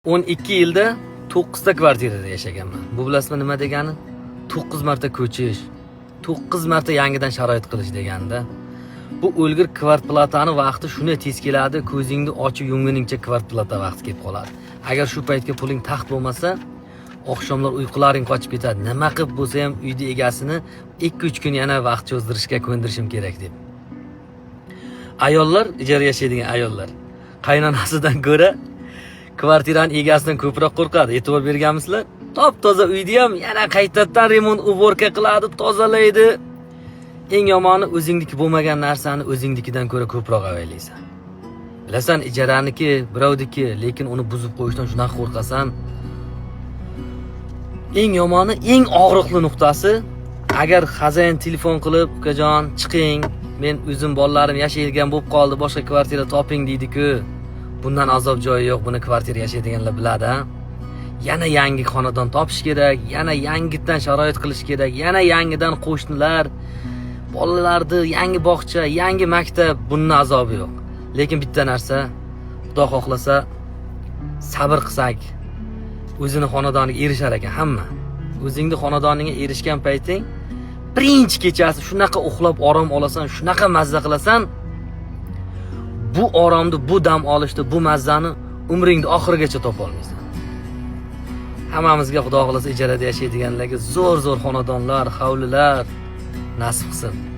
12 yilda 9 ta kvartirada yashaganman. Bu bilasizmi nima degani? 9 marta ko'chish, 9 marta yangidan sharoit qilish deganda. Bu o'lgir kvartplatani vaqti shunday tez keladi, ko'zingni ochib yumguningcha kvartplata vaqti kelib qoladi. Agar shu paytga puling taxt bo'lmasa, oqshomlar uyqularing qochib ketadi. Nima qilib bo'lsa ham uyni egasini 2-3 kun yana vaqt cho'zdirishga ko'ndirishim kerak deb. Ayollar, ijara yashaydigan ayollar qaynonasidan ko'ra kvartirani egasidan ko'proq qo'rqadi. E'tibor berganmisizlar? Top toza uyni ham yana qaytadan remont, уборка qiladi, tozalaydi. Eng yomoni, o'zingniki bo'lmagan narsani o'zingnikidan ko'ra ko'proq avaylaysan. Bilasan, ijaraniki, birovniki, lekin uni buzib qo'yishdan shunaqa qo'rqasan. Eng yomoni, eng og'riqli nuqtasi, agar хозяин telefon qilib, "Ukajon, chiqing, men o'zim, bolalarim yashaydigan bo'lib qoldi, boshqa kvartira toping", deydi-ku. Bundan azob joyi yo'q, buni kvartira yashaydiganlar biladi, a? Yana yangi xonadon topish kerak, yana yangidan sharoit qilish kerak, yana yangidan qo'shnilar, bolalarni yangi bog'cha, yangi maktab, bunun azobi yo'q. Lekin bitta narsa, Xudo xohlasa, sabr qilsak, o'zini xonadoniga erishar ekan hamma. O'zingni xonadoningga erishgan payting birinchi kechasi shunaqa uxlab orom olasan, shunaqa mazza qilasan. Bu oromni, bu dam olishni, bu mazzani umringni oxirigacha topa olmaysan. Hammamizga, Xudo xohlasa, ijarada yashaydiganlarga zo'r-zo'r xonadonlar, hovlilar nasib qilsin.